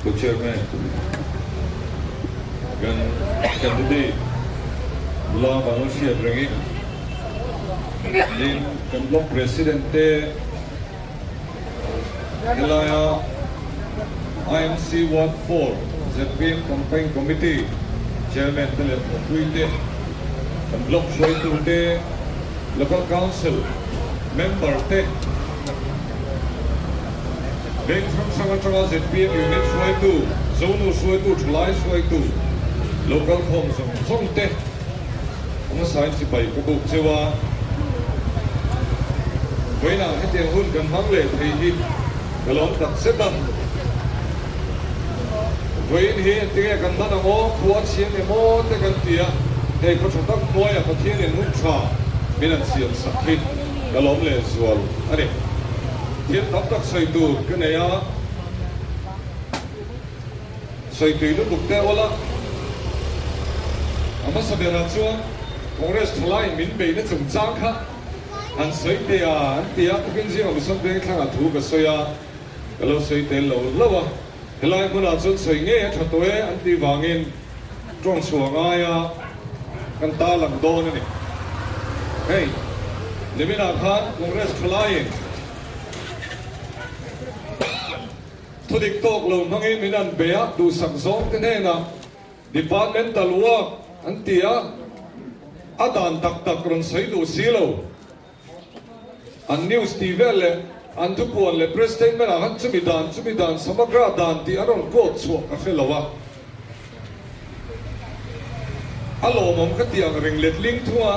Pu Chairman, kan candidate nula kan lo hriat rengin tin kan block president te helaia IMC Ward 4 zpm Campaign Committee Chairman te leh thawhpui te, kan block hruaitu te, Local Council member te, Bank hrang hrang atanga zpm unit hruaitu, Zonu hruaitu, thalai hruaitu, local khawm zawng zawng te a hmasain sipai ka buk cheu a. Vawiinah hetiang hun kan hmang leh thei hi ka lawm tak zet a. Vawiin hi engtinge kan hman ang aw, khua a chhiam em aw te kan ti a, hei khaw tha tak hnuaia Pathianin hun tha min an siam sak hi ka lawm leh zual a ni. Thil tam tak sawi tur ka nei a, sawi tui lutuk te awla. A hmasa berah chuan Congress thalaiin min beihna chungchang kha an sawi teh a, an ti a, tukin zingah Mission Veng thlangah thu ka sawi a, ka lo sawi tel lo hlauh a, helai hmunah chuan sawi ngei a tha tawh e an tih vangin tawng chhuah ngaia kan tarlang dawn a ni. Hei, niminah khan Congress thalaiin thudik tawk lo hmangin min an bei a, duhsak zawng te hnenah Departmental work an ti a, a dan tak tak rawn sawi duh si lo. An news tih vel leh an thupuan leh press statement ah khan chumi dan chumi dan Samagra dan tih an rawn quote chhuah ka hre lo a. A lawmawm ka tih ang reng letling thung a,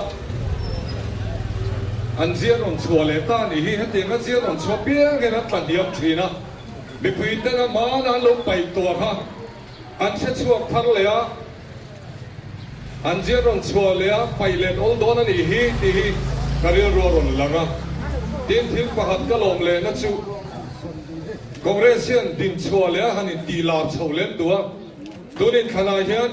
an zian rawn chhuah leh ta nih hi hetiang a zian rawn chhuah piang hian an tla hniam thin a, mipui ten a mana an lo paih tawh kha An hre chhuak thar leh a, an zian rawn chhuah leh a, paih let awl dawn a nih hi tih hi ka rilru a rawn lang a. Tin, thil pakhat ka lawm lehna chu Congress hian din chhuah leh a han intih lar chho lem duh a, tun inthlanah hian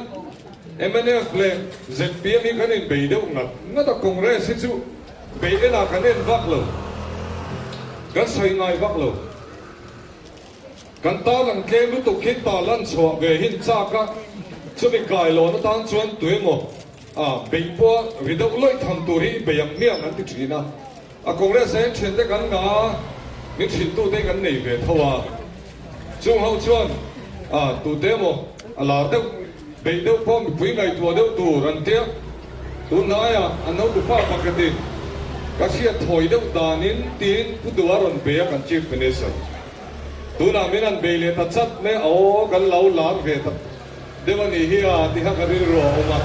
mnf leh zpm hi kan inbei deuh ngat ngat a, Congress hi chu bei enah kan en vak lo, kan sawi ngai vak lo. Kan tarlang tlem lutuk hi tarlan chhuah ve hin chak a, chumi kailawn atan chuan tuemaw a beih pawha ri deuh lawih tham tur hi i bei ang hmiang an ti thin a. A Congress ah hian thiante kan ngah a, min hrilhtute hi kan nei ve tho a. Chung ho chuan a tute emaw a lar deuh, beih deuh pawh mipui ngaihtuah deuh tur an tia. Tunlaiah a naupapa pakhatin ka hriat thawi deuh danin tiin Pu Dua rawn bei a kan Chief Minister. Tunah min han bei leh ta chat mai a, aw kan lo lar ve ta deuh a nih hi a tiha ka rilru a awm a.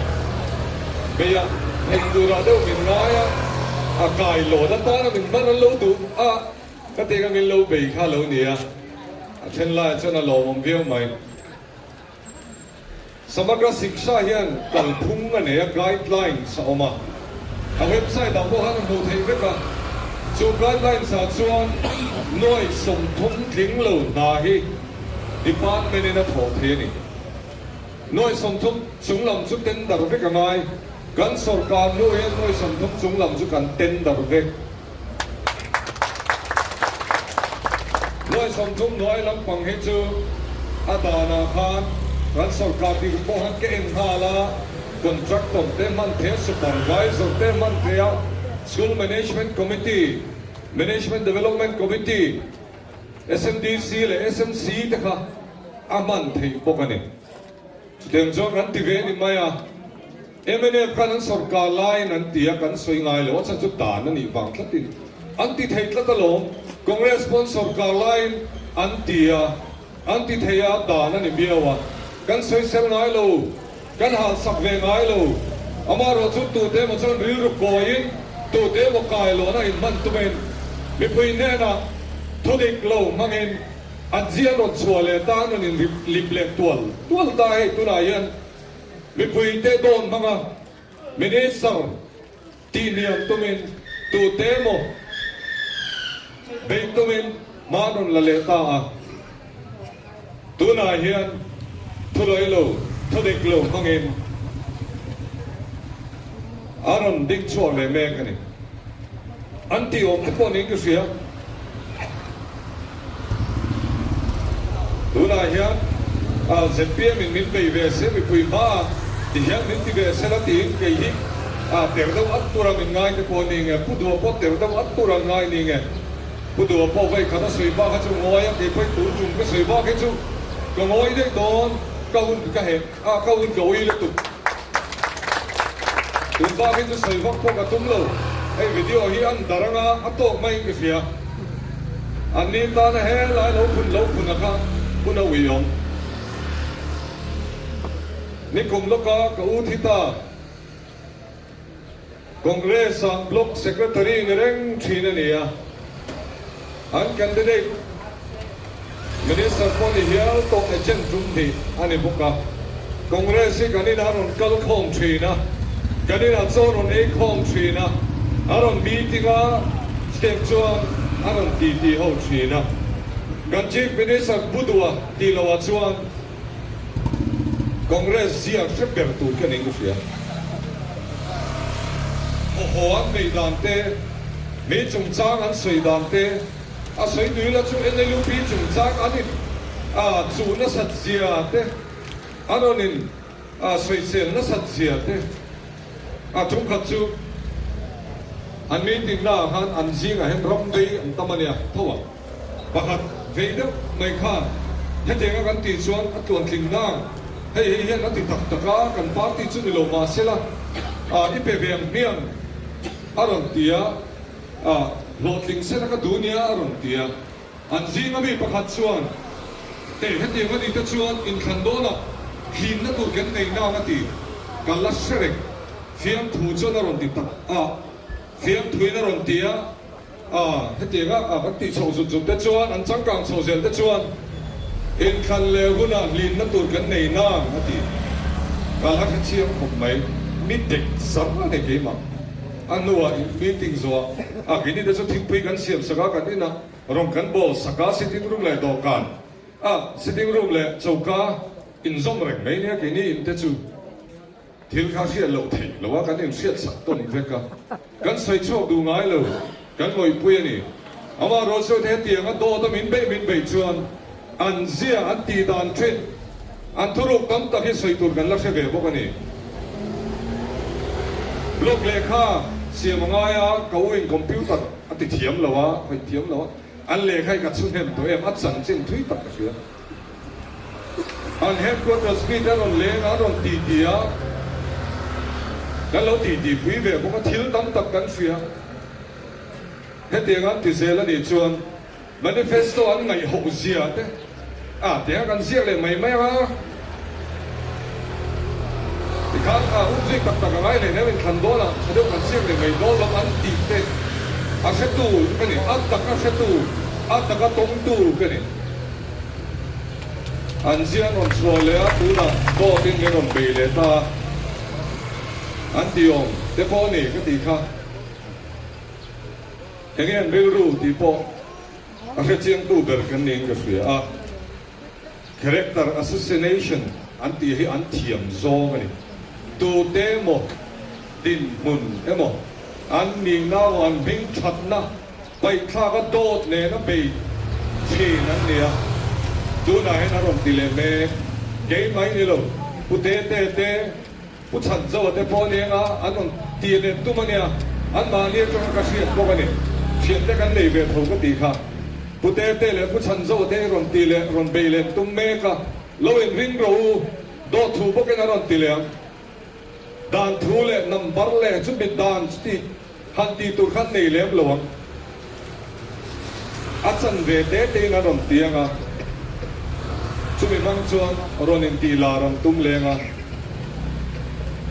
Bei a theih turah deuh min ngai a, a kai lawt atana min hman an lo duh a, ka tih kha min lo bei kha a lo ni a, a then laiah chuan a lawmawm viau mai. Samagra Shiksha hian kalphung a nei a, guidelines a awm a. A website ah pawh khan a hmuh theih vek a. Chu guidelines ah chuan nuai 30 tling lo hna hi department in a thawh thei a ni. Nuai 30 chung lam chu tender vek a ngai. Kan sorkar hnu hian nuai 30 chung lam chu kan tender vek. Nuai 30 hnuai lampang hi chu a danah khan kan sorkar tih kum pawh khan ka en nghal a, contractor te hman thei a, supervisor te hman thei a, School Management Committee, Management Development Committee, SMDC leh SMC te kha a hman theih bawk a ni. Chutiang chuan kan ti ve a ni mai a. Mnf khan an sorkar laiin an ti a, kan sawi ngai lo, a chhan chu dan a nih vang tlatin an ti thei tlat alawm. Congress pawn sorkar laiin an ti a, an ti thei a, dan a ni miau a, kan sawi sel ngai lo, kan halsak ve ngai lo. Amaherawhchu tute emaw chuan rilru kawiin, tute emaw kailawn a inhman tumin mipui hnenah thudik lo hmangin an zian rawn chhuah leh ta, an rawn inlip leh tual tual ta hei tunah hian. Mipuite dawn hmanga Minister tihliam tumin tute emaw beih tumin hma an rawn la leh ta a. Tunah hian thulawi lo, thudik lo hmangin a rawn ding chhuak leh mek a ni. An tih awm te pawh niin ka hria. Tunah hian. ZPM in min bei ve se mipui hma ti hian min ti ve sela tiin kei hi ter deuh at tura min ngai te pawh ni nge, Pu Dua pawh ter deuh at tura an ngai ni nge, Pu Dua pawh vawi khat a sawi bak kha chu ngawi a, kei pawhin tun tum ka sawi bak hi chu ka ngawi daih dawn, ka hun ka heh a, ka hun ka ui lutuk. Tun bak hi chu sawi vak pawh ka tum lo, hei video hi an dar anga a tawk maiin ka hria. An ni tana helai lo phun lo phun a kha hun a uiawm. Nikum lawka ka u thi ta. Congress-ah Block Secretary ni reng thin a ni a, an candidate Minister pawh ni hial tawh agent tum hnih a ni bawk a. Congress hi kan inah a rawn kal khawm thin a, kan inah chaw rawn ei khawm thin a, a rawn meeting a, step chuan a rawn titi ho thin a. Kan Chief Minister Budua tih loah chuan, Congress ziak hre ber tur ka ning ka hria. Haw an neih dan te, mi chungchang an sawi dan te, a sawi tui la chu NLUP chungchang an in chuh nasat zia te, an rawn in sawisel nasat zia te, a chungkhat chu an meeting naah khan an zingah hian ram vei an tam a nia tho ang. Pakhat vei deuh mai khan hetianga kan tih chuan a tluantling nang, hei hei hian a ti tak tak a, kan party chu ni lo mah sela i pe ve ang hmiang a rawn ti a, hlawhtling sela ka duh nia a rawn ti a. An zinga mi pakhat chuan hei hetiang a nih te chuan inthlan dawnah hlimna tur kan nei nang a ti, ka la hre reng fiamthu chuan a rawn ti tak a, fiamthuin a rawn ti a. A, hetianga a kan tih chhoh zut zut te chuan, an changkang chho zel te chuan inthlan leh hunah hlimna tur kan nei nang a ti. Ka la hre chiang khawp mai, mi dek zar a nei keimah. A hnuah meeting zawhah a keini te chu thingpui kan siam sak a, kan inah rawn kan bawl sak a, sitting room leh dawhkan a, sitting room leh choka inzawm reng mai nia keini in te chu. Thil kha hriat loh theih lo a, kan inhriat sak tawn vek a, kan sawi chhuak duh ngai lo, kan ngawihpui a ni. Amah Rosuate hetiang a dawt a min beih min beih chuan an zia an tih dan thin, an thuruk tam tak hi sawi tur kan la hre ve bawk a ni. Blog lehkha siam a ngai a, ka u in computer a ti thiam lo a, khawih thiam lo a, an lehkha hi ka chhu hnem tawh em, a chanchin thui tak ka hria. An headquarters mite an rawn leng a, an rawn ti ti a, kan lo ti ti pui ve bawk a, thil tam tak kan hria. Hetiang an ti zel a nih chuan manifesto an ngaihhoh zia te a tiang kan ziak leh mai mai ang a, tikhan a umzui tak tak a ngai leh nem inthlan dawn ah tha deuh kan ziak leh mai dawn lo an tih te a hretu ka ni, a tak a hretu, a tak a tawngtu ka ni. An zia an rawn chhuah leh a, tunah dawtin min rawn bei leh ta a, an ti awm te pawh a ni ka tih kha. Enge an rilru tih pawh a hrechiangtu ber kan niin ka hria a, character assassination an tih hi an thiam zawng a ni. Tute emaw dinhmun emaw an nihna emaw an hming thatna Paihthlak a dawt nen a bei thin an ni a, tunah hian a rawn ti leh mek. Kei mai ni lo, Pu Tete te, Pu Chhanzoa te pawh aniang a, an rawn ti leh tum a nia, anmahni atanga ka hriat bawk a ni. Thiante kan nei ve tho ka tih kha. Pu Tete leh Pu Chhanzoa te hi rawn ti leh, rawn bei leh tum mek a, lo inring rawh u, dawt thu bawkin a rawn ti leh ang. Dan thu leh number leh chumi dan chuti han tih tur khan nei lem lo ang. A chanve te tein an rawn ti ang a, chumi hmang chuan rawn intih lar an tum leng a,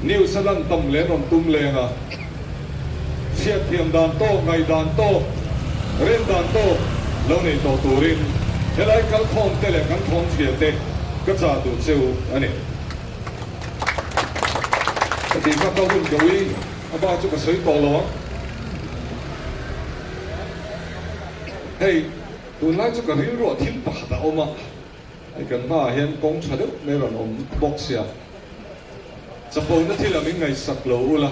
news a lan tam leh an rawn tum leng a, chhiatthiam dan tawk, ngaihdan tawk, ren dan tawk lo nei tawh turin helai kalkhawm te leh kan thawmchhia te ka chah duh che u a ni. Ka tih kha ka hun ka ui a bak chu ka sawi tawh lo ang. Hei tunlai chu ka rilruah thil pakhat a awm a, hei kan hmaah hian kawng tha deuh mai rawn awm bawk sia. Chapona thil a min ngaihsak lo ula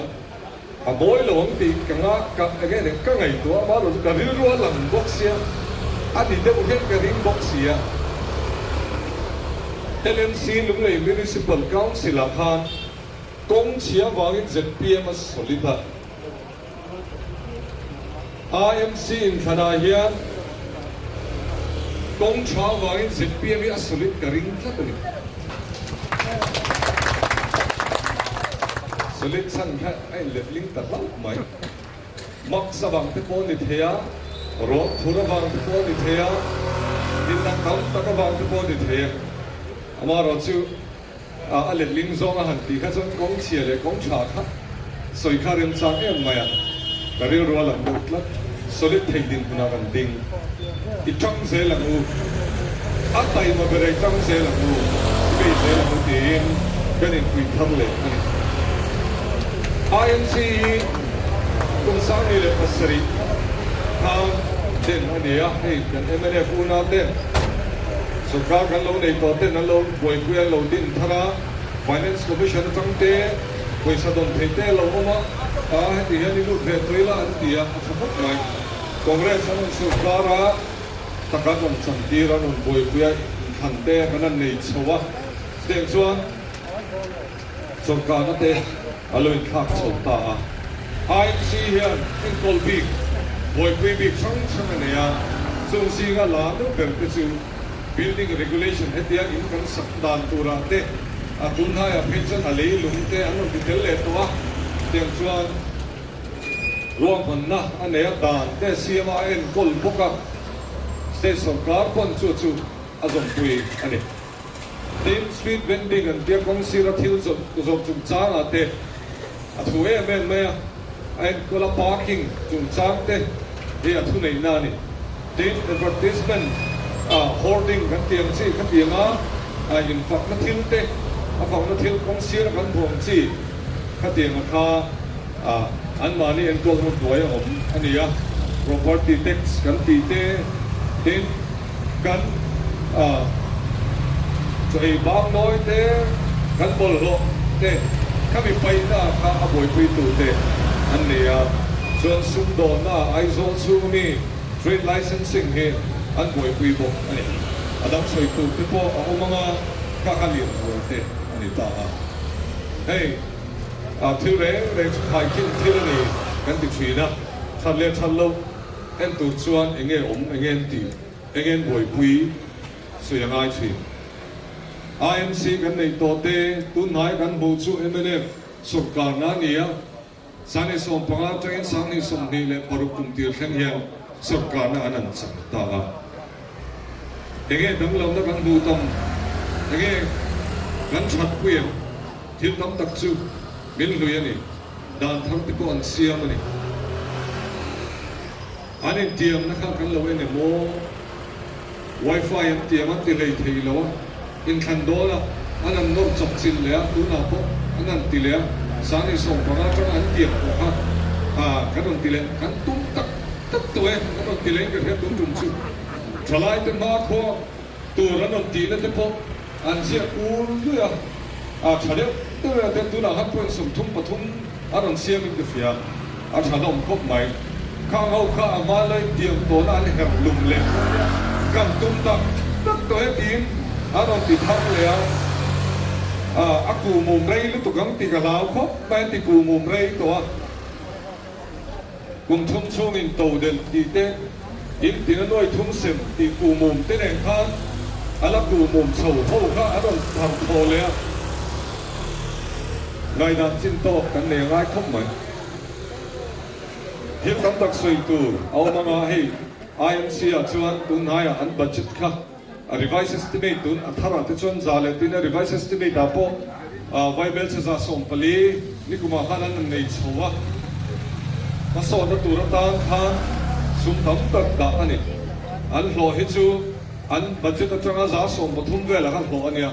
a mawi lo ang tih ka nga ka enge nen ka ngaihtuah a mahlo chu ka rilru a lang bawk sia a ni deuh hian ka ring bawk sia. LMC Lunglei Municipal Council ah khan kawng chhia vangin zpm a solid a. IMC inthlanah hian kawng tha vangin zpm hi a solid ka ring tlat a ni. Solid chhan kha a inletling ta hlauh mai. Max avang te pawh a ni thei a, rawt thur avang te pawh a ni thei a, thildang tam tak avang te pawh a ni thei e. Amaherawh chu a letling zawng a han tih kha chuan kawng chhia leh kawng tha kha sawi kha remchang em mai a, ka rilru a lang deuh tlat. Solid thei dinhmunah kan ding. I tang zel ang u, a taima ber ei tang zel ang u, i bei zel ang u tiin kan inpui thar leh a ni. INC hi kum 17 khan den a ni a, hei kan mnf unau ten sorkar kan lo nei tawh ten an lo buaipui an lo din thar a, Finance Commission atang te pawisa dawn theih te a lo awm a, a heti hian i lut ve tawh ila an ti a, a tha khawp mai. Congress an rawn sorkar a, taka an rawn chantir a, an rawn buaipui a, inthlan te kan han nei chho a, chutiang chuan sorkarna te a lo inthlak chho ta a. INC hian enkawl bik, buaipui bik hrang hrang a nei a, chung zinga la deuh ber te chu Building Regulation hetia in kan sak dan turah te, a tunhnaiah phei chuan a leilung te an rawn ti tel leh tawh a, chutiang chuan, Ruahmanna a nei a, dan te siam a enkawl bawk a, state sorkar pawn chu chu a zawmpui a ni. Tin, street vending an tia kawng sira thil zawrh chungchangah te a thu em em mai a, a enkawl a, parking chungchang te hi a thuneihna a ni. Tin, advertisement hoarding kan tih ang chi khatiang a infakna thil te, a fakna thil kawng sira kan hmuh ang chi khatiang a kha, A, anmahni enkawlna hnuai a awm a ni a, property tax kan tih te, tin kan a chaw ei bang nawi te, kan bawlhhlawh te khami paihna ah kha a buaipui tu te an ni a, chuan sumdawnna ah Aizawl chhung ami trade licensing hi an buaipui bawk a ni. A dang sawi tur te pawh a awm ang a, kha kha lian rual te a ni ta a, hei. A thil reng reng chu khaikhin thil a ni kan ti thin a, that leh that loh en tur chuan eng nge awm, eng nge an tih, eng nge an buaipui sawi a ngai thin. IMC kan neih tawh te tunhnai kan hmuh chu mnf sawrkarna a ni a, 2015 atangin 2026 kum tir thleng hian sawrkarna an an chak ta a. Enge danglamna kan hmuh tam? Enge kan thatpui ang? Thil tam tak chu min hlui a ni. Dan thar te pawh an siam a ni. An intiamna kha kan lo en em aw? Wifi an tiam an ti hlei thei lo a, inthlan dawn a, an han nawr chawp chilh leh a, tunah pawh an han ti leh a, 2015 atanga an tiam pawh kha kan rawn ti leh, kan tum tak tak tawh e, an rawn ti leh in ka hria tun tum chu. Thalaite hmakhua tur an rawn tihna te pawh an ziah kul luih a, a tha deuh deuh e, ten tunah khan point 33 a rawn siam in ka hria, a tha hlawm khawp mai. Khang ho kha a hma lain tiang tawna an herh lum leh kan tum tak tak tawh e tiin an rawn ti thar leh a, a kuhmum rei lutuk ang tih ka hlau khawp mai, an ti kuhmum rei tawh a. Kum thum chhungin to delh tih te, in tin a nuai thum sem tih kuhmum te nen khan a la kuhmum chho ho kha an rawn thar thaw leh a, ngaihdan chin tawk kan nei a ngai khawp mai. Thil tam tak sawi tur a awm anga hei IMC ah chuan tunhnaiah an budget kha A revised estimate tun a thar ah te chuan za leh tin a revised estimate ah pawh vaibelchhe 14% nikum ah khan an han nei chho a, hmasawnna tur atan khan sum tam tak dah a ni. An hlawh hi chu an budget atanga 13% velah khan hlawh a nia,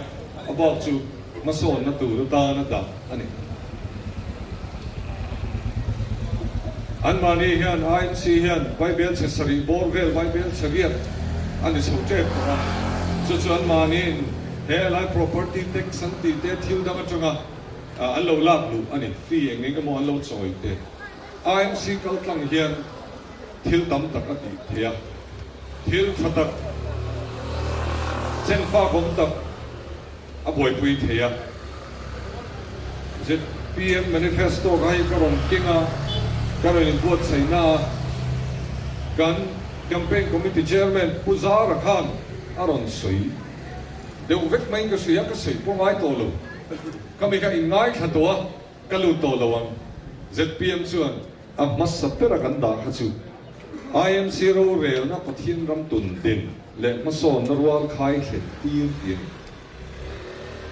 a bak chu hmasawnna tur atan a dah a ni. Anmahni hian INC hian vaibelchhe sarih bawr vel vaibelchhe riat a ni chho tep tawh a, chu chu anmahniin he lai property tax an tih te thil dang atanga an lo lak luh a ni, fee eng eng emaw an lo chawi te. INC kaltlang hian thil tam tak a tih theih a, thil tha tak, chenfak awm tak. a buaipui thei a. Zpm manifesto kha hi ka rawn keng a, ka rawn inbuatsaihna a, kan campaign committee chairman Pu Zara khan a rawn sawi deuh vek maiin ka hria, ka sawi pawh ngai tawh lo. Ka mi kha inngaithla tawh a, ka lut tawh lo ang. Zpm chuan a hmasa bera kan dah kha chu IMC rorelna Pathian ram tun din leh hmasawnna rual khai thlen tir tih a ni.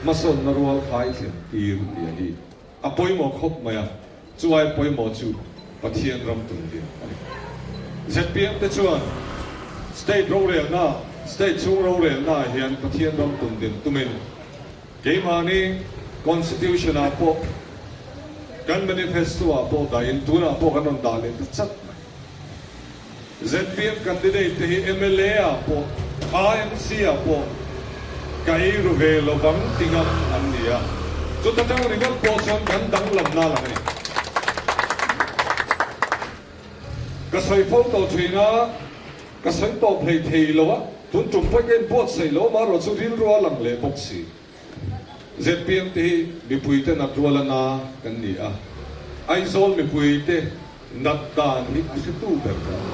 Hmasawnna rual khai thlen tir tih a hi a pawimawh khawp mai a, chuai pawimawh chu Pathian ram tun din a ni. Zpm te chuan state rorelna, state chhung rorelna ah hian Pathian ram tun din tumin keimahni constitution ah pawh kan manifesto ah pawh dahin tunah pawh kan rawn dah leh ta chat mai. Zpm candidate te hi mla ah pawh AMC ah pawh ka ei ru ve lovang ti ngam an ni a, chuta tang ringawt pawh chuan kan danglam na lang a ni. Ka sawi fo tawh thin a, ka sawi tawp hlei thei lo a, tun tum pawh ka inbuatsaih lo amaherawh chu rilru a lang leh bawk si. Zpm te hi mipui te nat rual a na kan ni a, Aizawl mipui te nat dan hi a hretu ber kan ni.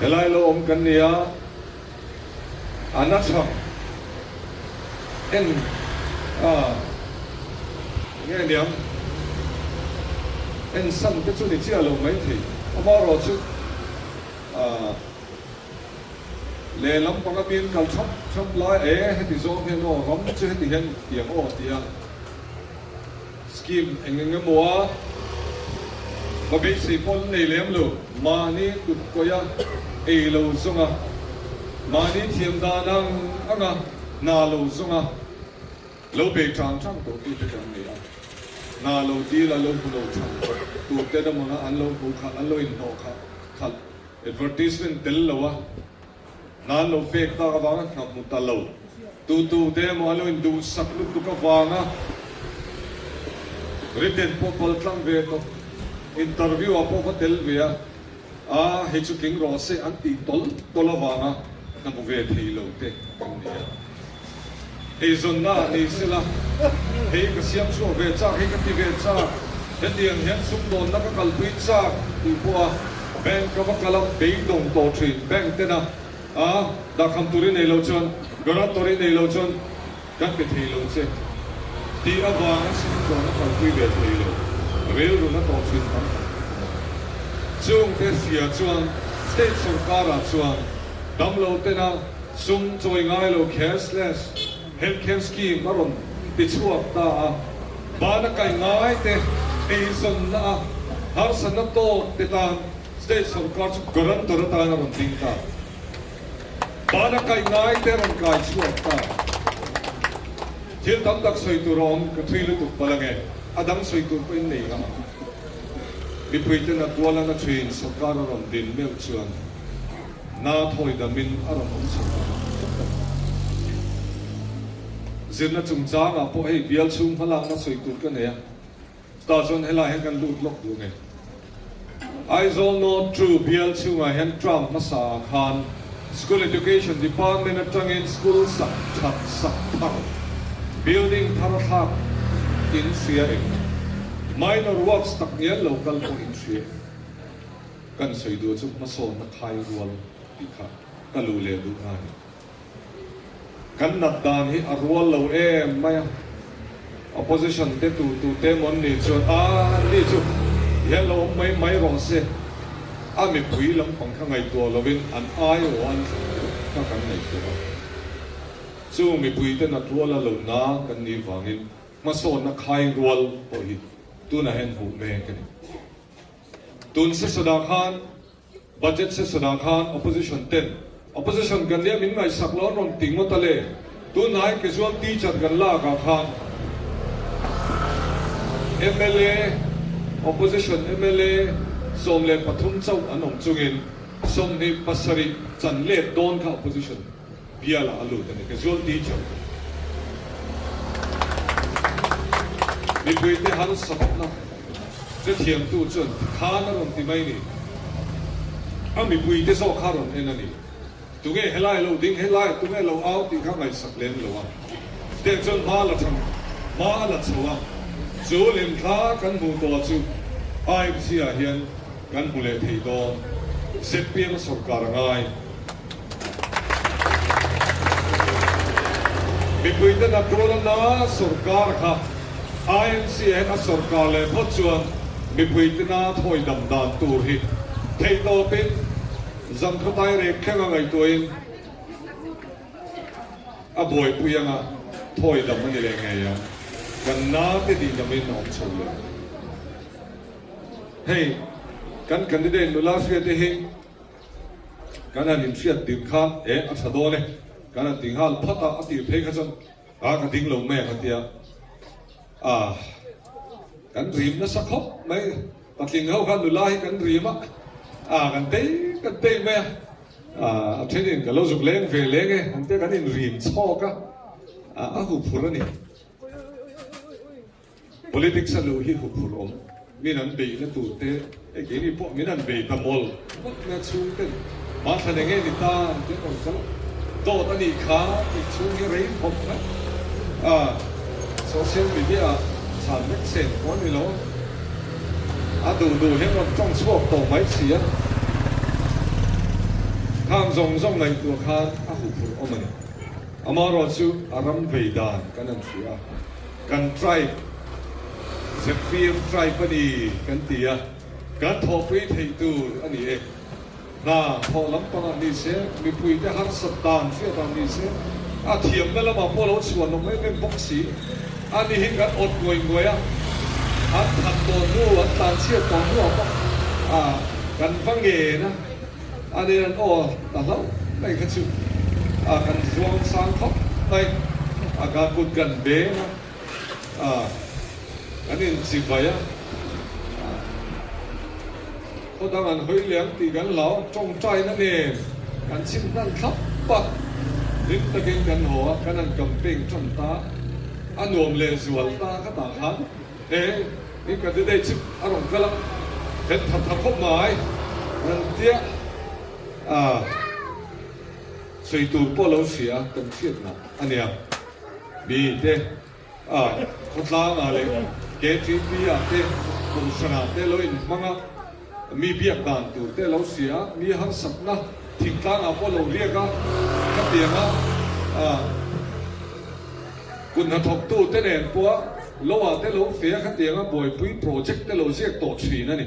Helai lo awm kan ni a, a na chhang en a nge niang en san te chu ni chiah lo maithei, amaherawh chu ah. Lehlam panga min kal thap thap lai e, heti zawng hian aw ram chu heti hian tiang aw tia scheme eng eng emaw a va beisei pawh an nei lem lo, mahni kut kawih a ei lo zawng a, mahni thiam dan ang ang a hna lo zawng a lo bei tang tang tawh tute kan nei a, hna lo dil a lo hmu lo thang tawh turte emaw an lo hmuh khalh an lo inhnawh khalh khalh. Advertisement tel lo a, hna an lo pek tak avanga hna hmu ta lo. Tu tu te emaw an lo induhsak lutuk avanga written pawh pal tlang ve tawh, interview ah pawh va tel ve a, a hei chu tling rawh se an tih tawl tawl avanga hna hmu ve thei lo te kan ni a. Eizawnna ah nei sela, hei ka siam chhuah ve chak, hei ka ti ve chak, hetiang hian sumdawnna ka kalpui chak tih pawha bank ka va kal a, beidawng tawh thin bank tena a dahkham tur i nei lo chuan, guarantor i nei lo chuan kan pe thei lo che tih avanga sumdawnna kalpui ve thei lo, rilruna tawh thin tam tak kan awm a. Chungte hria chuan state sorkarah chuan damlo tena Sum chawi ngai lo cashless healthcare scheme a rawn ti chhuak ta a, bana kai ngai te eizawnna a harsatna tawk te tan state sorkar chu guarantor atan a rawn ding ta. Bana kai ngai te a rawn kai chhuak ta. Thil tam tak sawi tur a awm ka thui lutuk palh ange, a dang sawi tur pawhin nei ngam ang. Mipui ten a tualan a thin sorkar a rawn din meuh chuan. Na thawi damin a rawn awm chho ta tak tak a. Zirna chungchangah pawh hei bial chhung hmalakna sawi tur ka nei a, chutah chuan helai hian kan lut lawk duh nge. Aizawl North True bial chhungah hian term hmasa ah khan School Education Department atangin school sak that sak thar, building thar a thlak in hria eng? Minor works tak ngial lo kal pawh in hria eng? Kan sawi duh chu hmasawnna khai rual tih kha ka luh leh duh na a ni. Kan nat dan hi a rual lo em mai a, opposition te tu tu te mawn ni chuan a ni chu hian lo awm mai mai rawh se, a mipui lampang kha ngaihtuah lovin an aiawh an thlan ringawt kha kan ngaihtuah a. Chu mipui te nat rual a lo na kan nih vangin hmasawnna khai rual pawh hi tunah hian hmuh mek a ni. Tun session-ah khan, Budget session-ah khan Opposition ten, Opposition kan nia min ngaihsak lo an rawn ti ngawt a le. Tunhnai casual teacher kan lakah khan mla, Opposition mla 13 chauh an awm chungin 27 chan let dawn kha Opposition bialah a lut a ni, casual teacher. Mipuite harsatna hrethiamtu chuan tikhan a rawn ti mai ni. A mipuite zawk kha a rawn en a ni. Tunge helai lo ding, helai tunge lo au tih kha ngaihsak lem lo a. Chutiang chuan hma la chang, hma a la chho a, chu hlimthla kan hmuh tawh chu IMC ah hian kan hmu leh thei dawn. Zpm sawrkar a ngai. Mipuite Nakuala na sawrkar kha IMC ah hian a sawrkar leh phawt chuan mipuite na thawi dam dan tur hi theihtawpin Zangkhawtai rek thlenga ngaihtuahin A buaipui anga thawi dam a ni leh ngei ang. Kan nate tih damin a awm chho leh. Hei kan candidate nula hriate hi kan han inhriat tirh khan e a tha dawn e kan han ti nghal phat a, a tir phei kha chuan a ka ding lo mai ang a tia. A kan rim nasa khawp mai. Patling ho khan nula hi kan rim a, a kan tei kan tei mai a. A thenin ka lo zuk leng ve leng e, an te kan inrim chhawk a, a huphurh a ni. Politics a luh hi huphurh awm, min an beihna tur te, hei keini pawh min an bei ta mawl ngawt mai a chhung ten Mathlan eng nge ni ta an ti rawn kal a, dawt a nih kha tih chhung hi rei khawp mai a, social media ah chhan vek sen pawh a ni lo. A duh duh hian rawn tawng chhuak tawh mai si a, khang zawng zawng ngaihtuah khan a huphurh awm a ni. Amaherawh chu a ram vei dan kan han hria a, kan tribe, zpm tribe a ni kan ti a, kan thawhpui theih tur a ni e. Hna thawh lampangah ni se, mipuite harsat dan hriat ah ni se, a thiamna lamah pawh lo chhuan awm em em bawk si. Ani hi kan awt nguai nguai a, an that tawh hnu, an tlanchhiat tawh hnuah pawh a kan va ngen a, ani an aw ta hlauh mai kha chu a kan zuang sang khawp mai, a ka kut kan beng a. A, kan inchivai a, khaw dang an hawi leh ang tih kan hlau, tawngtaina nen kan chim hnan thlap a, hlim takin kan haw a, kan han campaign tan ta, a nuam leh zual ta kha tah khan he in candidate chu a rawn kal a, kan tha tha khawp mai an tia a, sawi tur pawh lo hria kan hriatna a nia. Mi te a khawtlang ah leh KTP ah te kohhran ah te lo in hmang a, mi biak dan tur te lo hria a, mi harsatna thingtlang ah pawh lo riak a, khatiang a kut hnathawk tu te nen pawh a lo ah te lo fe a khatiang a buaipui project te lo ziak tawh thin a ni.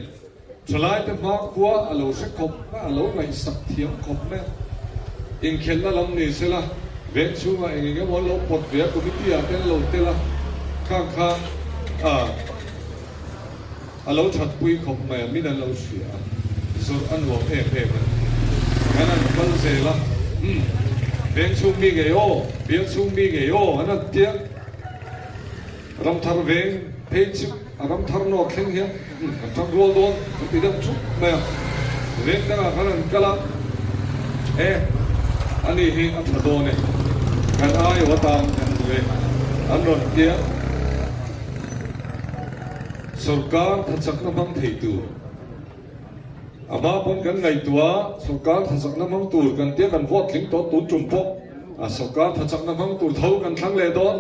Thalaite hmakhua a lo hre khawp mai, a lo ngaihsak thiam khawp mai a. Inkhelhna lam ni sela, veng chhungah eng eng emaw an lo pawt ve a, committee ah te an lo tel a, khang kha a lo thatpui khawp mai a, min an lo hria a, zawrh a nuam em em a ni. Kan han kal zel a, umm, veng chhung mi ngei aw, bial chhung mi ngei aw an han tia. Ramthar veng phei chu a ramthar nawr thleng hian kan ṭang rual dawn kan ti deuh ṭhup mai a, veng dangah khan an kal a, e ani hi a ṭha dawn e, kan aiaw atan kan duh e an rawn ti a, sawrkar thachakna hmang thei tur a hma pawn kan ngaihtuah a, sawrkar thachakna hmang tur kan tia kan vote tling tawh tun ṭum pawh a sawrkar thachakna hmang tur tho kan thlang leh dawn.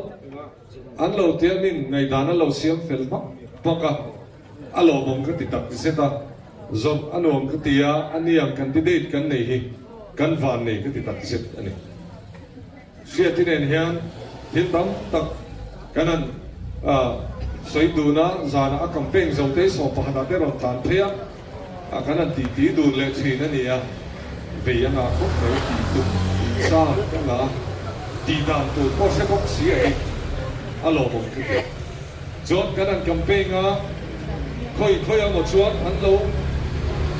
An lo tiamin ngaihdan an lo siam fel hmak hmak a, a lawmawm ka ti tak zet a, zawrh a nuam ka ti a, a niang candidate kan nei hi kan van nei ka ti tak zet a ni. Hriati nen hian thil tam tak kan han sawi dun a, zanah a campaign zo te 11 ah te rawn tlan phei a, A kan han tih tih dun leh thin a ni a, vei a ngah khawp mai tih tum tih chang ka ngah a, tih dan tur pawh hre bawk si a hi a lawmawm ka ti. Chuan kan han campaign a, khawi khawi amaw chuan an lo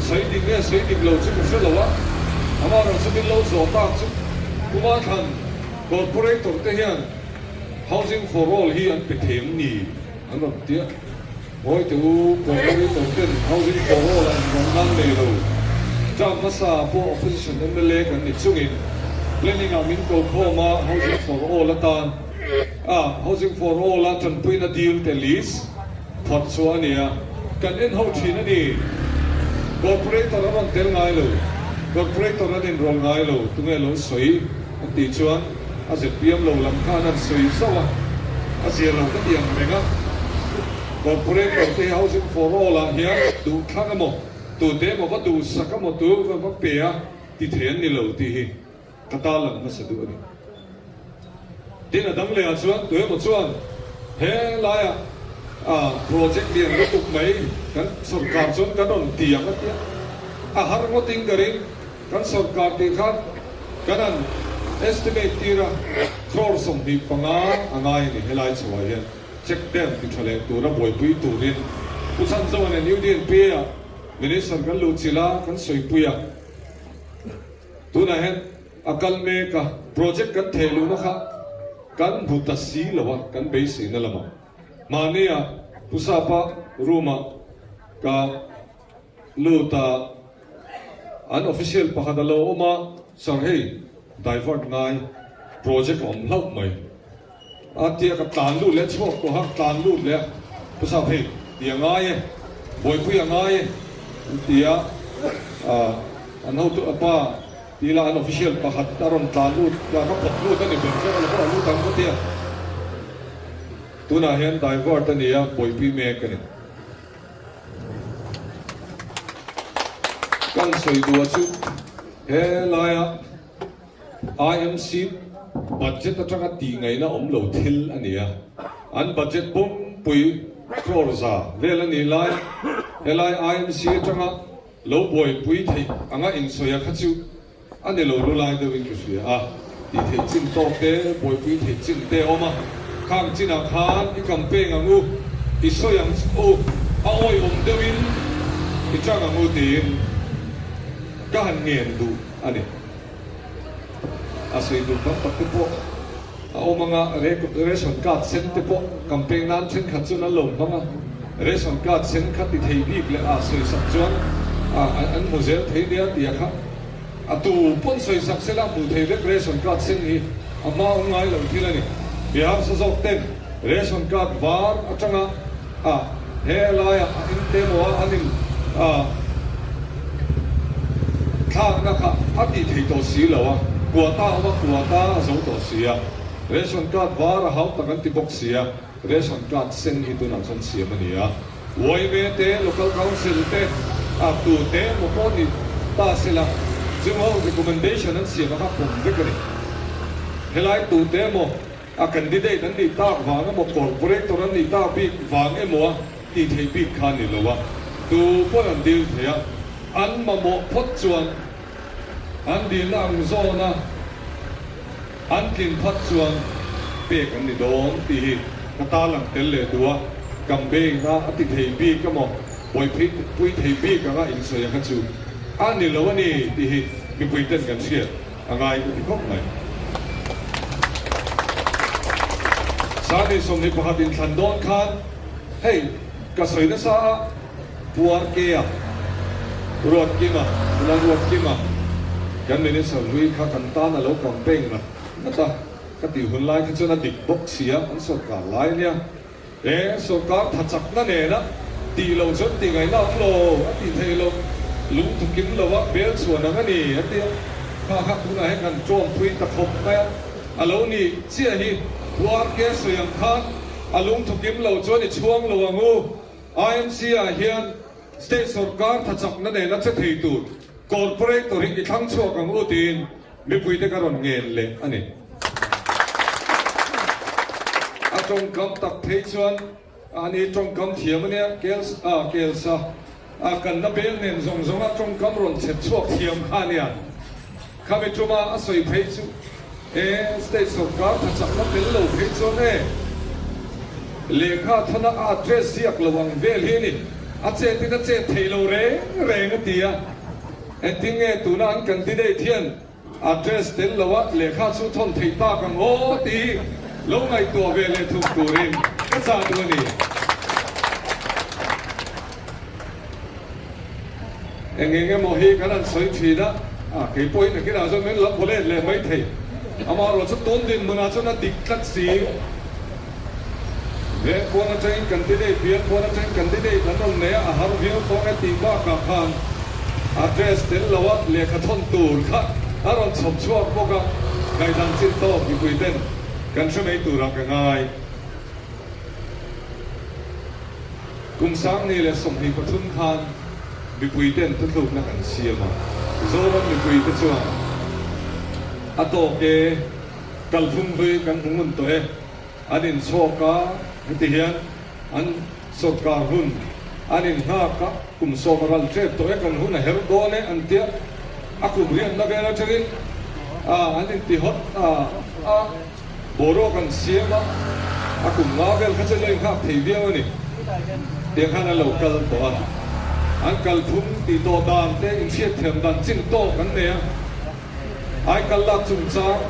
sawi dik nge sawi dik lo chu ka hre lo a, amaherawh chu min lo zawh tak chu Kumar Thlan Corporator te hian Housing for All hi an pe thei em ni an rawn ti a. Hawite u, Corporator ten Housing for All ah inrawn nan nei lo. Term hmasa ah pawh Opposition mla kan ni chungin Planning ah min ko khawm a, Housing for All atan a Housing for All a tanpuina dil te list phawrh chhuah a ni a, kan en ho thin a ni. Corporator a rawn tel ngai lo, Corporator an inrawl ngai lo, tunge lo sawi an tih chuan. A zpm lo lam khan an sawi zauh a, a zia lo ka ti ang reng a. Corporator te hi Housing for All ah hian duh thlang emaw, tute emaw va duhsak emaw tu va pe a ti thei an ni lo tih hi ka tarlan hmasa duh a ni. Tin, a dang lehah chuan tu emaw chuan he laiah project lian lutuk mai kan sorkar chuan kan rawn ti ang a tia, a har ngawtin ka ring. Kan sorkar tih khan kan han estimate tir a, crore 25 a ngai a ni helai chhoah hian check dam ti tha leh tura buaipui turin Pu Chhanzoa nen UDNPA ah Minister kan luhchilh a, kan sawipui a. Tunah hian a kal mek a, project kan theh luhna kha kan hmu ta si lo a, kan beiseina lamah mahnia Pu Sapa room ah ka lut a, an official pakhat a lo awm a, Sir hei divert ngai project a awm hlauh mai. A tia ka tlan lut leh chhuak tawh a, tlan lut leh a, Pu Sap hei ti a ngai e, buaipui a ngai e an ti a, an hotu a pa ti ila an official pakhat a rawn tlan lut a, ka pawt lut a ni ber kher a lo pawh a lut ang ka ti a, tunah hian divert a ni a, buaipui mek a ni. Kan sawi duh chu he laia. IMC budget atanga tih ngaihna awm lo thil a ni a, an budget pumpui crore za vel a nih lai helai IMC atanga lo buaipui theih anga insawi a kha chu a ni lo lu lai deuhin ka hria a, tih theih chin tawk te, buaipui theih chin te a awm a, khang chinah khan i campaign ang u, i sawi ang u, a awihawm deuhin i chang ang u tiin ka han ngen duh a ni. A sawi duh tam tak te pawh a awm ang a, ration card sen te pawh campaign nan thenkhat chuan an lo hmang a, ration card sen kha ti thei bik leh a sawisak chuan an hmu zel thei nia tia kha a tu pawn sawisak sela a hmuh thei vek ration card sen hi a hma awm ngai lo thil a ni. Mi harsa zawk ten ration card var atanga A, he laiah a eng te maw a an in thlakna kha a tih thei tawh si lo a, quota a awm a, quota a zo tawh si a, ration card var a hau tak an ti bawk si a, ration card sen hi tunah chuan siam a ni a, yma te, local council te, a tu te emaw pawh ni ta se la, chung ho recommendation an siam a kha pawm vek a ni. Helai tu te emaw. A candidate an nih tak vang emaw corporator an nih tak bik vang emaw a tih theih bik kha a ni lo a, tu pawn an dil thei a, an mamawh phawt chuan an dilna ang zawna an tlin phat chuan pek an ni dawn tih hi ka tarlang tel leh duh a, campaign a a ti thei bik emaw buaipui pui thei bik anga insawi ang kha chu a ni lo a ni tih hi mipui ten kan hriat. A ngai ka ti khawp mai. Sani 21 inthlan dawn khan hei ka sawi nasa a, Puarkea, Ruatkima, Ula Ruatkima, kan Minister hlui kha kan tan a lo campaign ngat ngat a, ka tih hun lai kha chuan a dik bawk sia, an sawrkar lai ania. He sawrkar tha chakna nena tih loh chuan tih ngaihna awm lo, a tih theih loh, lungthu kim lo a bel chhuan ang a ni, a ti a. Kha kha tunah hian kan tawngpui ta khawp mai a, a lo nih chiah hi Puarke sawi ang khan a lungthu kim lo chuan i chhuang lo ang u. IMC ah hian state sawrkar tha chakna nena che thei tur corporator hi i thlang chhuak ang u tiin Mipuite ka rawn ngen leh a ni. A tawngkam tak phei chuan ani tawngkam thiam a nia, kel kelsa a kanna bel nen zawng zawnga tawngkam rawn chhep chhuak thiam kha a nia. Khami tuma a sawi phei chu e state sawrkar tha chakna tel lo phei chuan e lehkha thana a address ziak lo ang vel hi a ni, a chetin a chet thei lo reng reng a ti a. Engtin nge tuna an candidate hian address tel lo a lehkha chu thawn theih tak ang aw tih hi lo ngaihtuah ve leh thung turin ka chah duh a ni. Eng eng emaw hi kan han sawi thin a, a kei pawhin nakinah chuan min lo haw let leh mai thei. Amaherawh chu tun dinhmunah chuan a dik tlat si. Veng pawn atangin candidate, bial pawn atangin candidate an rawn nei a, a har viau tawng e tih bakah khan address tel loa lehkha thawn tur kha a rawn chhawp chhuak bawk a. Ngaihdan chin tawk mipui ten kan hre mai turah ka ngai. Kum 2023 khan mipui ten thuthlukna kan siam a, Zoram mipui te chuan a tawk e, kalphung hlui kan hmu ngun tawh e, an inchhawk a, heti hian an sawrkar hun an innghak a, kum sawm a ral tep tawh e, kan hun a her dawn e an tia, a kum riatna vel atangin an inti hawt a. Boruak an siam a, a kum nga vel kha chu lo inghak thei viau a ni. Tiang khan an lo kal tawh a, an kalphung tih tawh dan te inhriatthiam dan chin tawk an nei a. Aikal lak chungchang,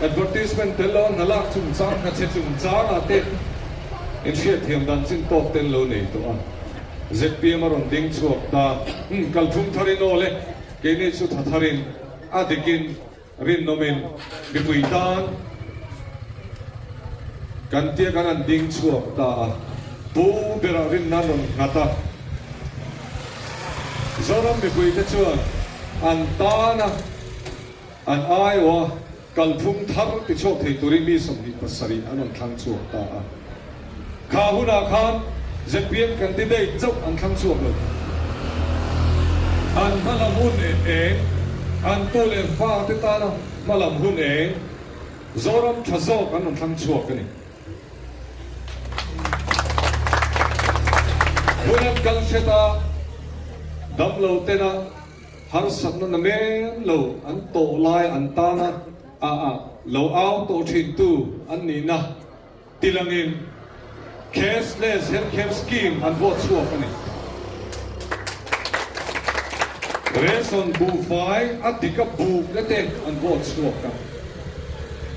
advertisement tel lo a hna lak chungchang, hna chhe chungchang ah te inhriatthiam dan chin tawk te an lo nei tawh a. Zpm a rawn ding chhuak ta, Umm, kalphung tharin aw le, keini chu tha tharin a dikin Rinawmin mipui tan kan tia kan han ding chhuak ta a, pu berah rinna an rawn nghat a. Zoram mipuite chuan an tana an aiawha kalphung thar tichhuak thei turin mi 27 an rawn thlang chhuak ta a. Kha hunah khan zpm candidate chauh an thlang chhuak lo. An hmalam hun eng, an tu leh fa te tana hmalam hun eng, Zoram tha zawk an rawn thlang chhuak a ni. Hun an kal hret a, damlo tena harsatna na men lo an tawh lai an tana a a lo au tawh thintu an nihna Tilangin Cashless Healthcare Scheme an vote chhuak a ni. Ration buhfai a dik a bukna te an vote chhuak a.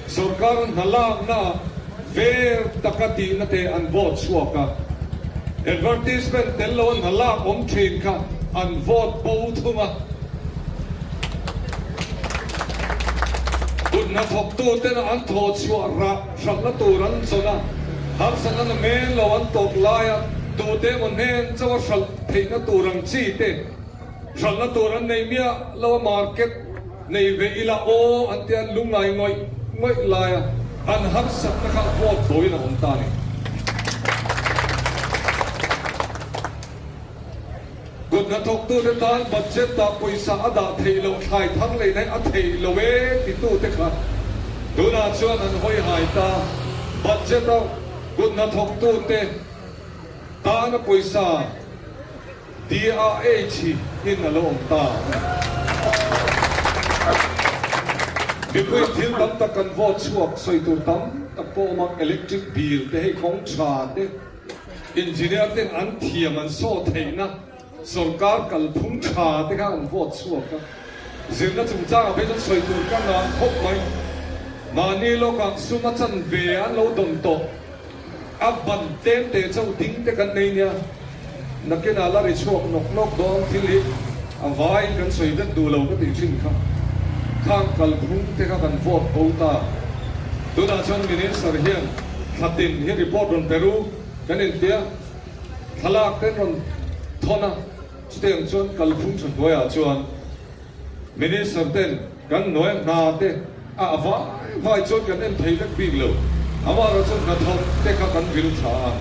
Sorkar hna lakna ver taka tihna te an vote chhuak a. Advertisement tel lo a hna lak awm thin kha an vote bo thung a. Kut hnathawktu tena an thawh chhuah rah Hralhna tur an zawn a, harsatna na men lo an tawp laia tute emaw hnen chauh a hralh theihna tur ang chi te hralhna tur an nei miah lo a market nei ve ila aw an tia lungngai ngawih ngawih laia an harsatna kha vote boin a awm ta a ni. Kut hnathawktute tan budget ah pawisa a dah theih loh thlai thar leh naih a theih lo e titute kha tunah chuan an hawi hai ta. Budget a kut hnathawktute tana pawisa DRH in a lo awm ta a ni. Mipui thil tam tak kan vote chhuak sawi tur tam tak pawh awm a, electric bill te hei kawng tha te, Engineer ten an thiam an saw theihna sorkar kalphung tha te kha an vote chhuak a, zirna chungchangah phei chuan sawi tur ka ngah khawp mai. Mahni lawkah sum a chan ve an lo dawn tawh, a ban tlem te chauh ding te kan nei nia. Nakinah la ri chhuak nawk nawk dawn thil hi a vaiin kan sawi vek duh lo ka tih thin kha. Khang kalphung te kha kan vote bo ta. Tunah chuan Minister hian thla tin hi report rawn pe ru kan intia, thlalak ten rawn thawn a, chutiang chuan kalphung tha hnuaiah chuan Minister ten kan hnuaia hna te a a vai vai chuan kan en thei vek bik lo, amaherawh chuan hnathawk te kha kan vil tha a,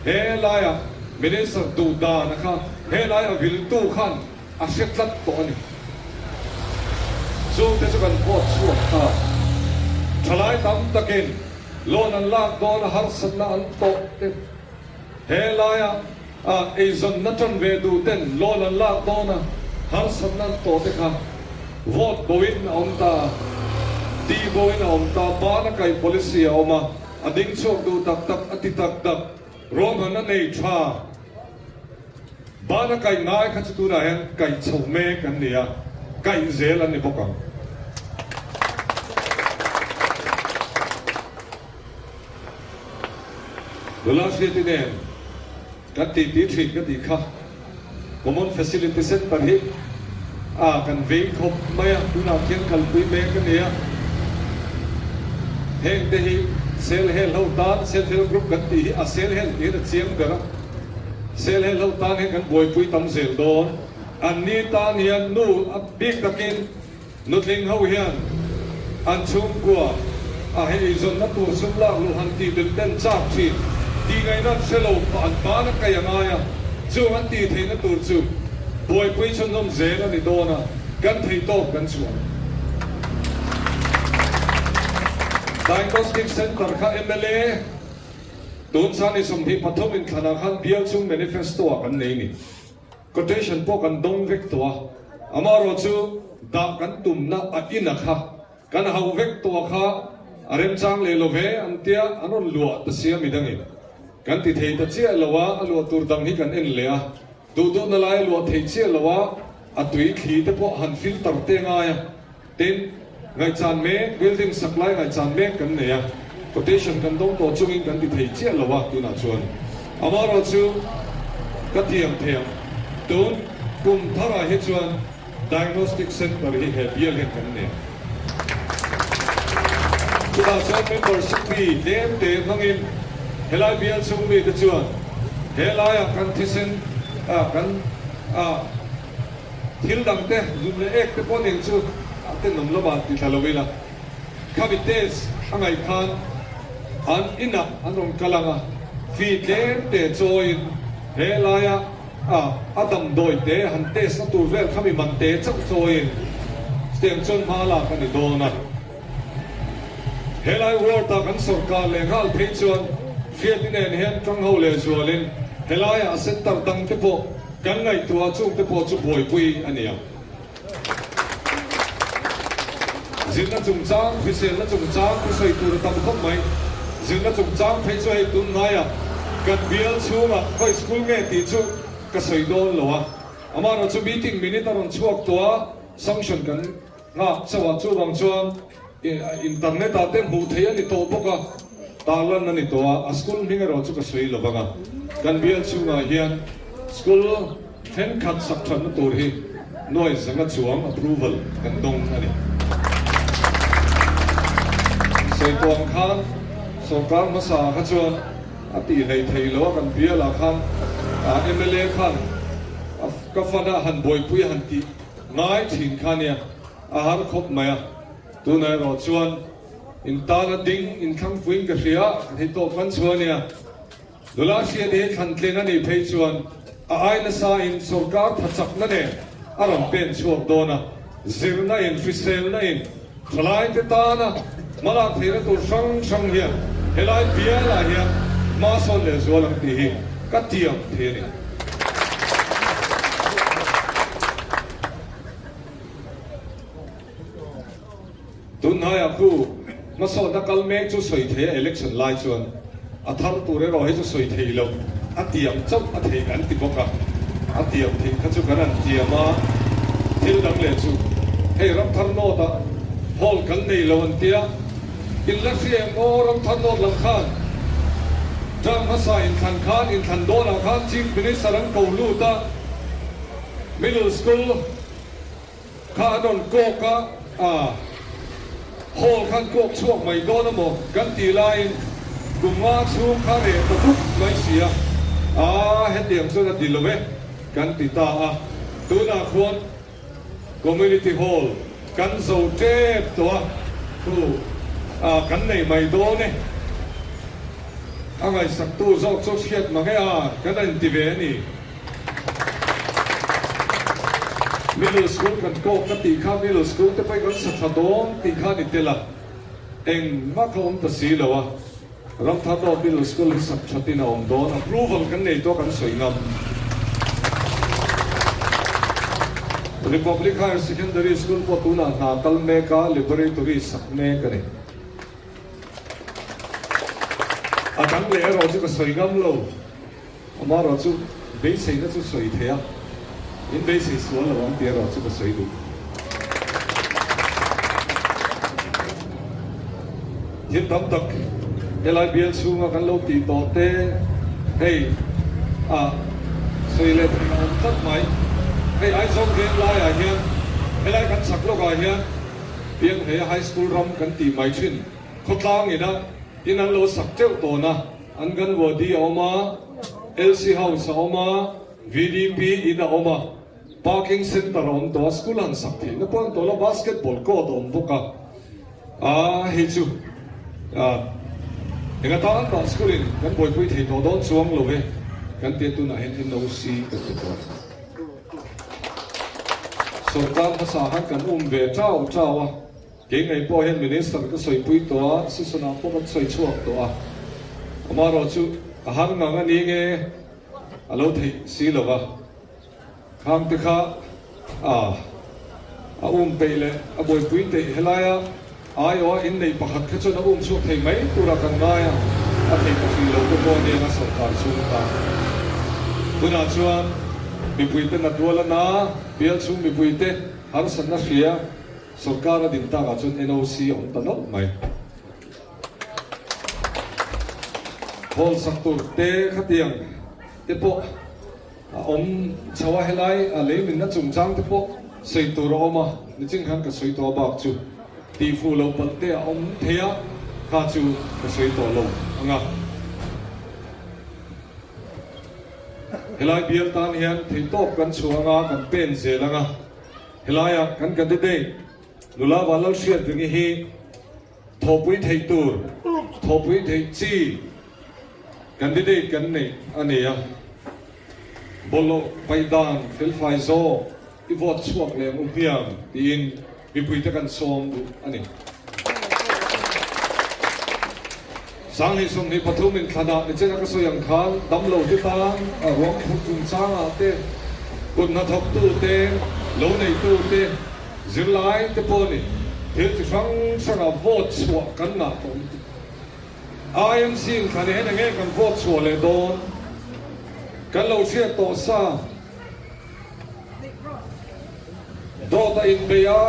he laia Minister duh dana kha he laia viltu khan a hre tlat tawh a ni. Chungte chu kan vote chhuak ta. Thalai tam takin loan an lak dawn a harsatna an tawh te, he laia eizawnna tan ve duh ten loan an lak dawn a harsatna an tawh te kha vote boin a awm ta, tih boin a awm ta, bana kai policy a awm a, a ding chhuak duh tak tak a ti tak tak, ruahmanna nei tha. Bana kaih ngai kha chu tunah hian kaih chho mek an ni a, kaih zel an ni bawk ang. Nula hriati nen kan titi thin ka tih kha Common Facility Centre hi a kan vei khawp mai a, tunah khian kalpui mek a ni a. Heng te hi Sel Hel ho tan Self Help Group kan tih hi a sel hel tih hian a chiang ber a. Sel hel ho tan hian kan buaipui tam zel dawn. An ni tan hian nu a bik takin nutling ho hian. an chhungkua a hei eizawnna tur sum lak luh han tih belh ten chak thin tih ngaihna an hre lo an ban a kaih a ngai a, chung an tih theihna tur chu buaipui chhunzawm zel a ni dawn a, kan thei tawk kan chhuah. Diagnostic Centre kha mla tun chhani 23 inthlanah khan bial chung manifesto ah kan nei ni. Quotation pawh kan dawng vek tawh a, amaherawh chu dah kan tumna a ina kha kan hauh vek tawh a kha a remchang leh lo ve an tia an rawn luah ta sia midangin kan ti thei ta chiah lo a, a luah tur dang hi kan en leh a, duh duhna lai a luah thei chiah lo a, a tui thli te pawh han filter te ngai a. Tin, ngaihchan mek, building sak lai ngaihchan mek kan nei a, quotation kan dawng tawh chungin kan ti thei chiah lo a tunah chuan. Amaherawh chu ka thiam thei ang, tun kum tharah hi chuan diagnostic centre hi he bial hian kan nei ang. Chutah chuan membership fee tlem te hmangin helai bial chhung mite chuan helaiah kan thisen kan Thil dang te, zum leh ek te pawh nen chu a tenawm lamah ti thla lo ila. Khami test a ngaih khan an inah an rawn kal ang a, fee tlem te chawiin he laia a a damdawi te han test na tur vel khami man te chauh chawiin chutiang chuan hma lak a ni dawn a. Helai ward ah kan sawrkar leh nghal phei chuan Hriati nen hian tangho leh zualin helaiah centre dang te pawh kan ngaihtuah chung te pawh chu buaipui a ni ang. Zirna chungchang, hriselna chungchang thu sawi tur a tam khawp mai. Zirna chungchang phei chu hei tun hnaia kan bial chhungah khawi school nge tih chu ka sawi dawn lo a. Amaherawhchu meeting minute a rawn chhuak tawh a, sanction kan Nghak chauh ah chuvang chuan internet ah te hmuh theih a ni tawh bawk a, tarlan a ni tawh a, a school hming erawh chu ka sawi lo vang a, kan bial chhungah hian school thenkhat sak thatna tur hi nuai zanga chuang approval kan dawng a ni. Sawi tawh ang khan sorkar hmasa ah kha chuan a tih hlei thei lo a, kan bial ah khan mla khan ka fan a han buaipui a han tih Ngai thin kha nia, a har khawp mai a. Tunah erawh chuan in tana ding in thlang fuin ka hria, ka thei tawp kan chhuah a nia. Nula hriat hi thlan tlin a nih phei chuan a ai nasa in sawrkar tha chakna nen a rawn pen chhuak dawn a, zirna in hriselna in Thalaite tana hmalak theihna tur hrang hrang hian helai bialah hian hma sawn leh zual ang tih hi ka tiam thei a ni. Tunhnaiah khu hmasawnna kal mek chu sawi thei a election lai chuan A thar tur erawh hi chu sawi thei lo, a tiam chauh a thei an ti bawk a, a tiam theih kha chu kan han tiam a, thil dang leh chu hei Ramthar North ah hall kan nei lo an tia, in la hria em aw Ramthar North lam khan term hmasa inthlan khan inthlan dawnah khan Chief Minister an ko lut a, Middle School. Kha an rawn kawk a, a hall khan kawk chhuak mai dawn a maw kan tih laiin kum nga chhung kha reh ta dup mai si a, aa hetiang chuan a ti lo e kan ti ta a, tunah khuan Community Hall kan zo tep tawh a, thu a kan nei mai dawn e, a ngaihsaktu zawk chu hriat mang e a kan a inti ve a ni. Middle school kan kawk ka tih kha middle school te pawhin kan sa tha dawn tih kha a ni tel a, engmah kha awm ta si lo a, Ramthar Road middle school hi sak thatin a awm dawn, approval kan nei tawh kan sawi ngam. Republic Higher Secondary School pawh tunah hna kal mek a, laboratory sak mek a ni. A dang leh erawh chu ka sawi ngam lo. Amaherawh chu beiseina chu sawi thei a, in beisei sual lo ang tih erawh chu ka sawi duh. Thil tam tak helai bial chhunga kan lo tih tawh te hei ah sawi leh theih a awm tlat mai. Hei Aizawl veng laiah hian helai kan chhak lawkah hian Pianghleia High School ram kan tih mai thin khawtlang ina in an lo sak teuh tawn a. Anganwadi a awm a, LC House a awm a, VDP in a awm a, Parking Centre a awm tawh a, School han sak theihna pawh an tawh lo, Basketball court a awm bawk a. A hei chu eng atan mah school in kan buaipui thei tawh dawn chuang lo e kan tia tunah hian NOC kan ti tawh a. Sorkar hmasa khan kan um ve chau chau a, kei ngei pawh hian Minister ka sawipui tawh a, session ah pawh kan sawi chhuak tawh a, amaherawhchu a har ngang a ni nge a lo theih si lo va. Khang te kha a a um peih leh a buaipui teih helaia aiawha inneih pakhat kha chuan a um chhuak thei mai tura kan ngai a, a thei ta hrih lo te pawh aniang a sorkar chhung ta. Tunah chuan mipuite nat rual a na, bial chhung mipuite harsatna hria sorkar a din takah chuan NOC a awm ta nawlh mai. Hall sak tur te khatiang te pawh. A awm chho a, helai a lei minna chungchang te pawh sawi tur a awm a, nichin khan ka sawi tawh a bak chu tihfuh loh palh te a awm thei a, kha chu ka sawi tawh lo ang a. Helai bial tan hian theihtawp kan chhuah ang a, kan pen zel ang a, helaia kan candidate nula Vanlalhriatringi hi thawhpui theih tur, thawhpui theih chi Candidate kan neih a ni a, bawlhhlawh paih dan felfai zawk i vote chhuak leh ang u hmiang tiin mipuite kan sawm duh a ni. 2023 inthlanah nichina ka sawi ang khan damlo te tan ruang phurh chungchangah te, kut hnathawktu te, lo neitu te, zirlai te pawh ni thil chi hrang hrangah vote chhuah kan ngah tawh lutuk. IMC in thlan hian enge kan vote chhuah leh dawn? Kan lo hriat tawh sa. Dawt a inbeih a,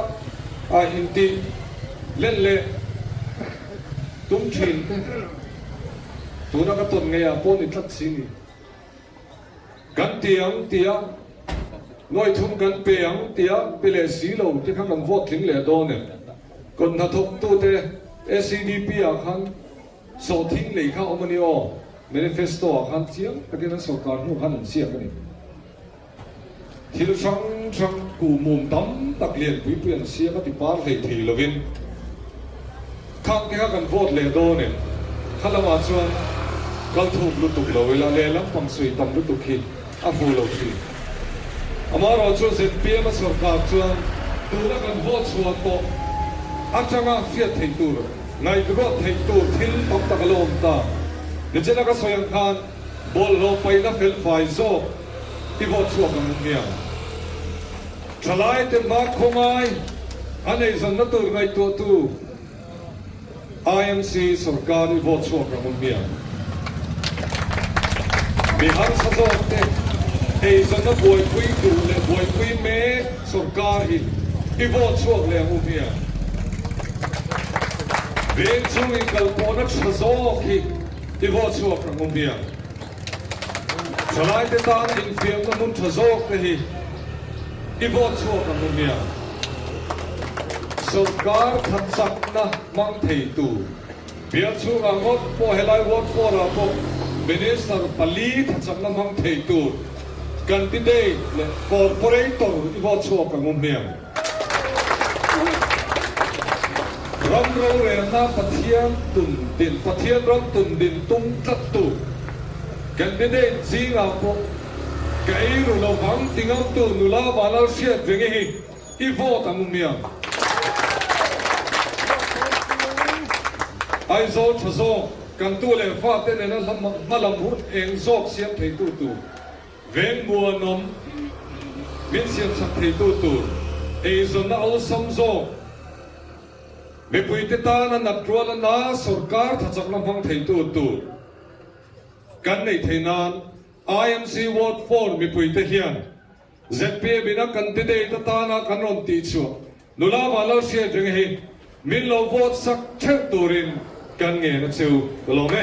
a intih len leh tum thin te tuna ka tawn ngei ah pawh ni tlat si ni. Kan ti ang tia nuai thum kan pe ang tia pe leh si lo te kha kan vote tling leh dawn em? Kawt hnathawktute SEDP ah khan sawhthing lei kha awm a ni aw, manifesto ah khan chiang takin an sorkar hnu khan an ziak a ni. Thil hrang hrang kuhmum tam tak lian pui pui an siam a ti par hlei thei lovin khang te kha kan vote leh dawn em? Kha lamah chuan kal thuk lutuk lo ila lehlam pang sawi tam lutuk hi a fu lo thin. Amaherawhchu zpm a sorkar chuan tuna kan vote chhuah tawh atanga hriat theih tur, ngaihruat theih tur thil tam tak a la awm ta. Nichina ka sawi ang khan bawlhhlawh paihna felfai zawk i vote chhuak ang nia. Thalaite hma khawngai a neihzanna tur ngaihtuahtu IMC sorkar i vote chhuak ang nia. Mi harsa zawk te eizawnna buaipui duh leh buaipui mek sorkar hi i vote chhuak leh ang nia. Veng chhung inkalpawhna tha zawk hi i vote chhuak ang nia. Thalaite tana infiamna hmun tha zawk te hi i vote chhuak ang u nia. Sorkar thatchakna hmang thei tur bial chhungah ngawt pawh helai ward four ah pawh Minister pali thatchakna hmang thei tur candidate leh corporator i vote chhuak ang u nia. Ram rorelna Pathian tun din, Pathian ram tun din tum tlattu candidate zingah pawh ka ei ru lo vang ti ngamtu nula Vanlal hriat venge hi i vote ang umiang. Aizawl tha zawk kan tu leh fate nena hmalam hun eng zawk siam theitu tur. Veng muanawm min siamchak theitu tur eizawnna awlsam zawk, mipuite tana nat ruala na sorkar thachakna hmang theitu tur kan neih theih nan IMC Ward 4 mipuite hian zpm in a candidate atana kan rawn tihchhuah Nula Vanlalhriat reng hi min lo vote sak theuh turin kan ngen a chu ka lawm e.